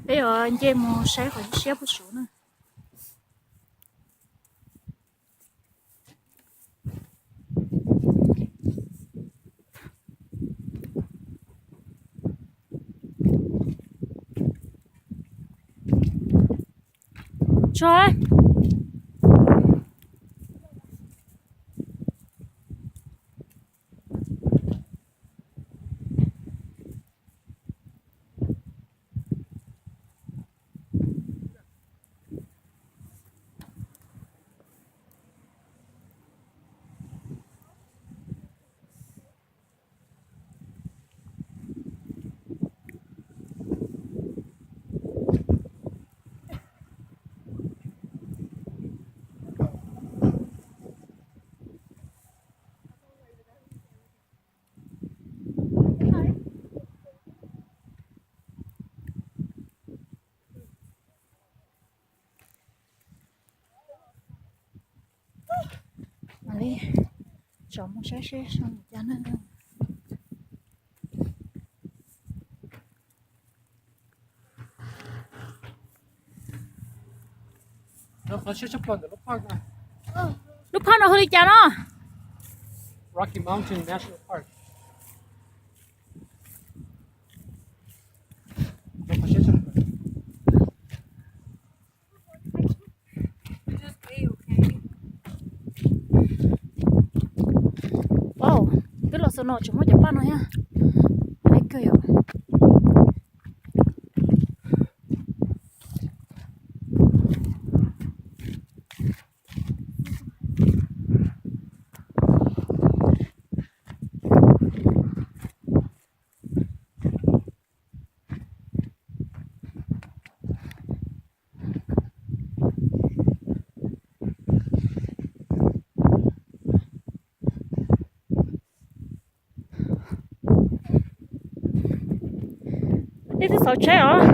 Peb yuav nce mus saib qhov siab puag saud na. Tso. Mam li tsom mus saib seb zoo li cas na. Lub phaj no hu li cas no? Rocky Mountain National Park. Wow, twb los txog no tseem muaj cov paj no thiab. Haib kawg yom. Ib tug xauv tsheb os.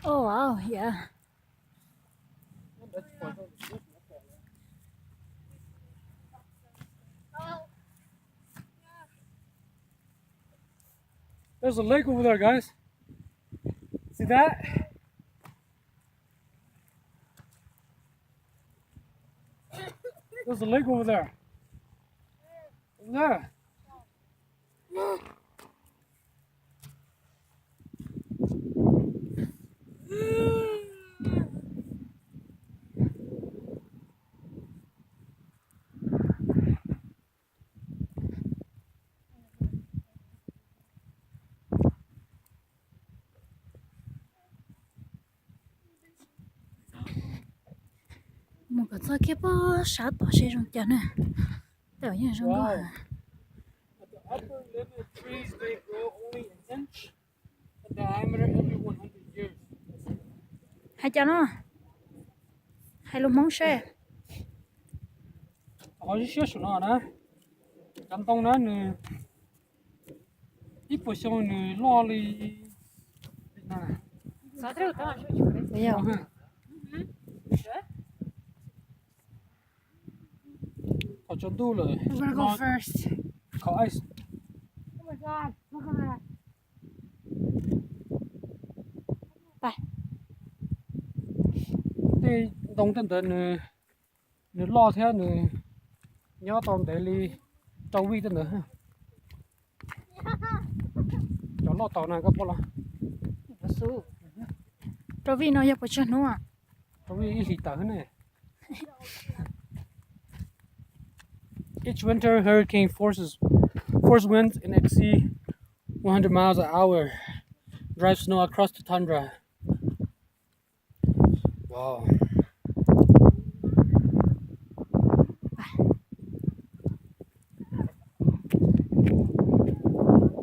Oh, wow, yeah. There's a lake over there, guys. See that? There's a lake over there. Over there. Mus kom txog kiag puag sab tod seb zoo cas na. Tej zaum yeej zoo nkauj heev. Hais cas no? Hais lus Hmoob seb. Qhov siab siab saum no na, cov ntoo na nws ib puas xyoo nws loj li. Qhov tsaus ntuj lawm. Tej ntoo tej ntawd nws loj thiab nws nyob tau ntev li rau vij tej ntawd. Cov loj tau na koj pom los? Rau vij no yog puas tsawg hnub? Rau vij ib hlis tawm ne. Each winter, hurricane forces force winds and exceed one hundred miles an hour drive snow across the tundra. Wow.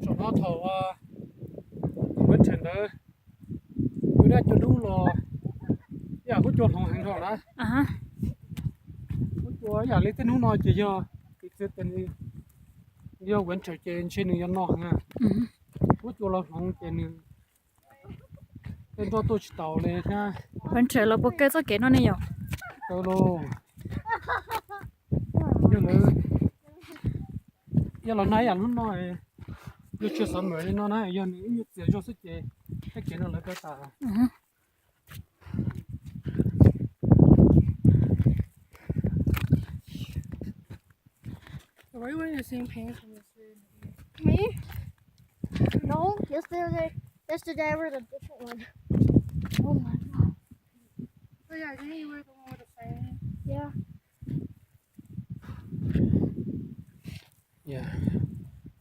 Thaum no thaum winter ntawd, kuv dab cua dub los yam kuv cua hloov heev rau na. Kuv cua yam li tej hnub no ces yog, yog winter ces ntshe nws yuav no heev na. Kuv cua los hloov ces nws tej nroj tuaj tsis taus li thiab. Winter los puas kaw txoj kev no ne yom? Kaw lauj. Yog lawv, yog los nag yam hnub no, yog tsis summer li no na, yog nws ib nyuag txias zog xwb ces tej kev no lawv kaw tas. Why were you seeing pink in the sea? Me? No, yesterday, yesterday was a different one. Oh my God. Oh yeah, I think you were the one with the fire. Yeah. Yeah.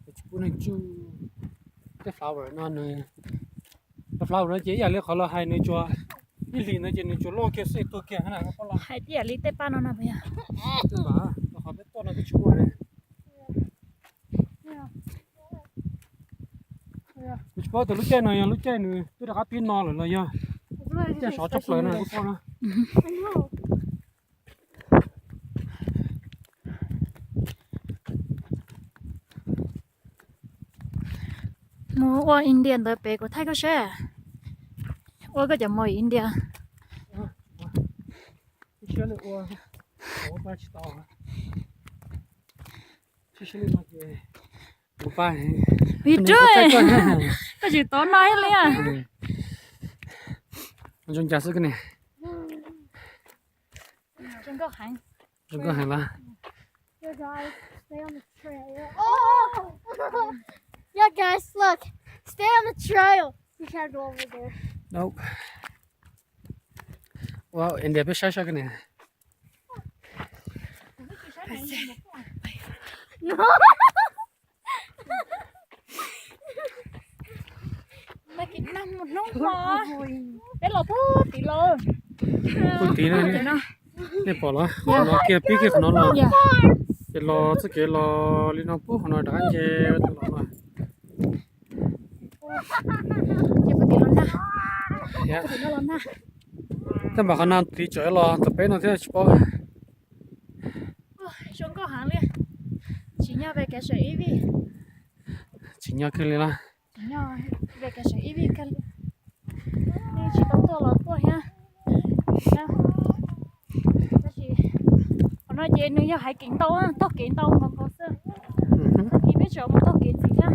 Tsis pub neeg tsuj tej flower no nws, tej flower no ces ib yam li qhov lawv hais nws tsuas ib hlis ntawd ces nws tsuas loj kiag xwb tuag kiag na. Hais ib yam li tej paj no no puas yog? Qhov peb tuaj no twb tsis muaj li. Kuv tsis paub tias lub caij no yog lub caij nws twb rov qab pib no lawm los yog lub caij sov tshaj plaws no kuv paub na. Mus ua India ntawd pem kuv thaij koj seb. Ua koj cov mos India. Koj tsis tau no li. Zoo cas xwb koj ne? Zoo nkauj heev los? Yeah, guys, look. Stay on the trail. You can't go over there. Nope. Ua India peb saib saib koj ne. Peb los puag tid los. Puag tid no, nej pom los? Qhov no kiag pib kiag qhov no los, ces los txoj kev los li no puag qhov no rov qab nce los no. Tej npam qhov no tid tseem los txog peb no thiab tsis paub. Zoo nkauj heev li. Tsim nyog vacation ib vij. Tsim nyog kawg li los? Tsim nyog vacation ib vij kawg li. Nej tsis tau tuaj los tuaj thiab. Tab sis qhov no ces nws yog hiking ntau, taug kev ntau nkaus nkaus xwb. Tag kis peb tseem mus taug kev ntxiv thiab.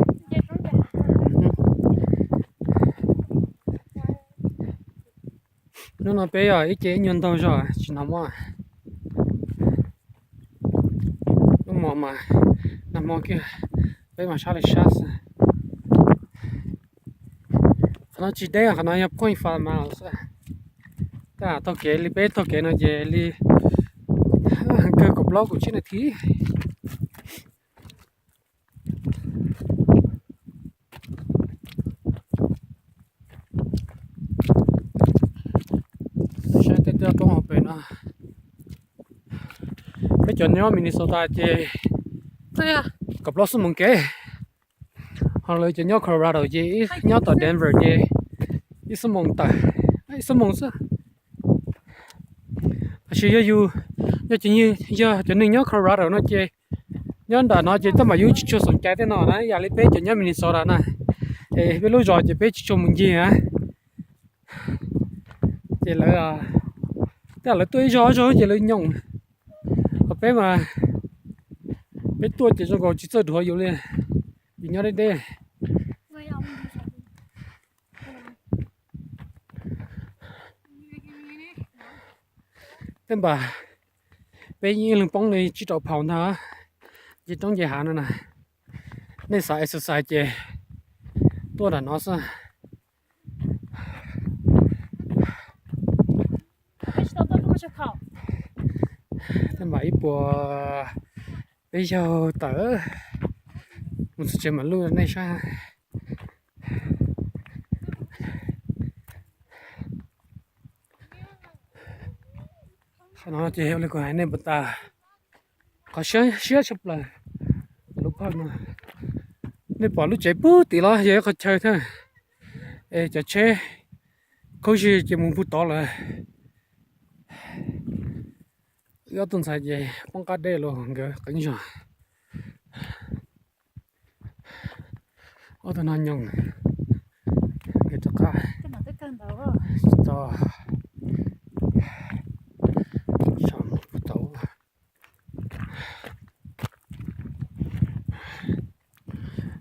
Hnub no peb yog ib ce ib nyuag ntaug zog tsis hnov mob. Hnub hmo mas, nag hmo kiag peb mas sab li sab xwb. Qhov no tsis deb, qhov no yog point five miles xwb. Tab tom taug kev li peb taug kev no ces li kawg kaum plaub kaum tsib nas this. Saib tej toj roob hauv pes no. Peb cov nyob Minnesota ces kaum plaub xuab moos kev, ho lawv cov nyob Colorado ces nyob tom Denver ces ib xuab moos tawm, ib xuab moos xwb. Tab sis yog yus, yog cov, yog cov neeg nyob Colorado no ces nyob nram no ces tej zaum yus tsis tshua xom cai tej no na, yam li peb cov nyob Minnesota na, es peb lub zos ces peb tsis tshua mus ncig na. Ces lawv, tej zaum lawv tuaj ib zaug ob zaug ces lawv nyoos, ho peb mas peb tuaj ces zoo nkaus tsis txawj dhuav yus li, yus nyob deb deb. Tej npam peb yeej ib leeg poob li tsib rau pound ntag, nce roob nce hav no na. Nej xav exercise ces tuaj nram no xwb. Tej npam ib puas Peb yaug tawm mus txog tsev mam lub nej saib. Qhov no ces li kuv hais nej puas tas, qhov siab siab tshaj plaws. Lub phaj no, nej pom lub tsev puag tim los yog ib qho chaw thiab, es cov tsheb khaub zig ces mus puag tod lawm. Wb ob tug ntxhais ces poob qab dej los nkawd qeeb zog. Ob tug no nyoos, nkawd rov qab tsis tau, saum no puag tod.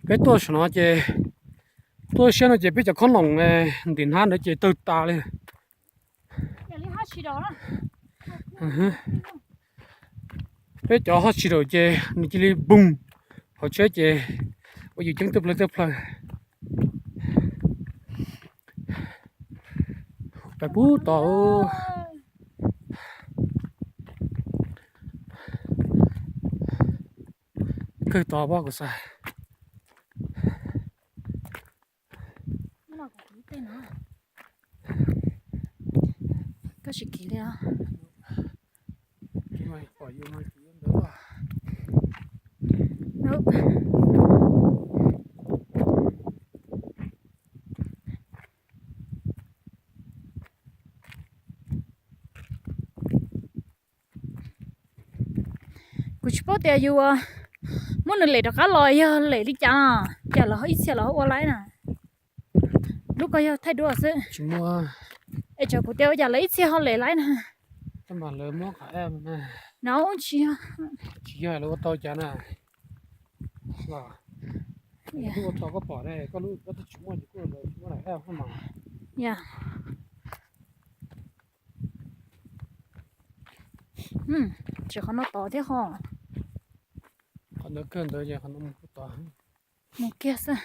Peb tuaj saum no ces, tuaj siab no ces peb cov khob noom ntim hnab ntawd ces tawg tas li. Peb cov hot tsis daum ces nws cia li boom hauv tsheb ces ua yus ceeb tawg plawg tawg plawg. Pais puag tod, kawg tod pob kuv xav. Koj tsis kiv li os. Kuv tsis paub tias yus muab nws lem rov qab los yog lem li cas no, cas lawv ib txhia los ua laib na. Lub ko yog thaij duab xwb. Es tsam kuv tias ua cas lawv ib txhia ho lem laib na. No tsis yog, tsis yog lawv ua tau cas na. Ua tau koj pom ne, koj lub koj twb tsis muaj ces kuj lawv tsis muaj daim app mas. Ya. Tsis qhov no tod thiab ho. Qhov ntawd kawg ntawd ces qhov no mus kuj tod. Mus kiag xwb.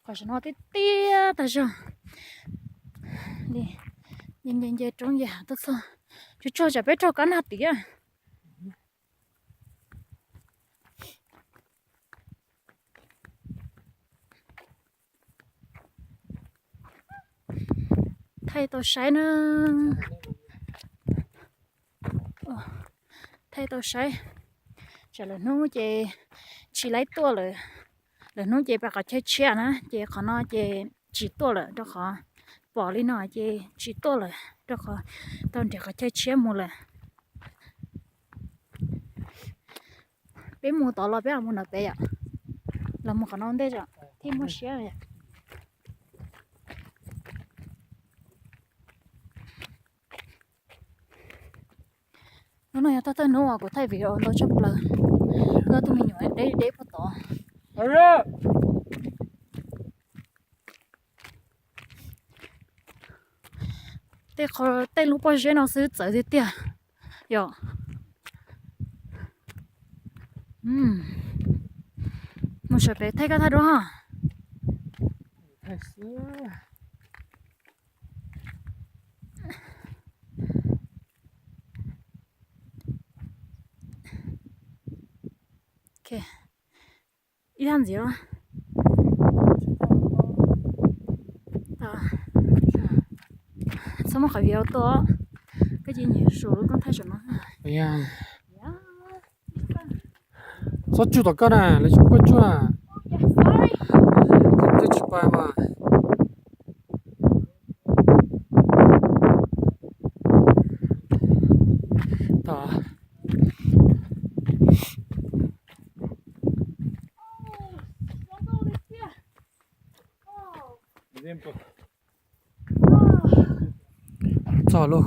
Qhov saum no tiaj tiaj tag zog li, nce nce nce roob nce hav tuaj txog, tsuas tsuag tsam peb raug kab nag tid. Thaij tau saib na, thaij tau saib. Tsam lwm hnub ces tsis laib tuaj lawm, lwm hnub ces pais qhov chaw tshiab na, ces qhov no ces tsis tuaj lawm rau qhov pom li no ces tsis tuaj lawm rau qhov tau nrhiav qhov chaw tshiab mus lawm. Peb mus tod los peb mus nram pem yom, los mus qhov no ntej thiaj muaj siab yom. Hnub no yog thawj thawj hnub uas kuv thaij video ntau tshaj plaws, kuv tus me nyuam deb deb puag tod. Tej qho tej lub pob zeb no xwb txawv tiag tiag yom. Mus sawv pem thaij koj thaij duab. Ib thaj ntxiv los. Txhob muab qhov video tuaj, koj cia nyiam su lub koob thaij saum no. Txhob tsuj tom koj na, lawv tsis pub koj tsuj na. Koj tsis pais mas. Txog lub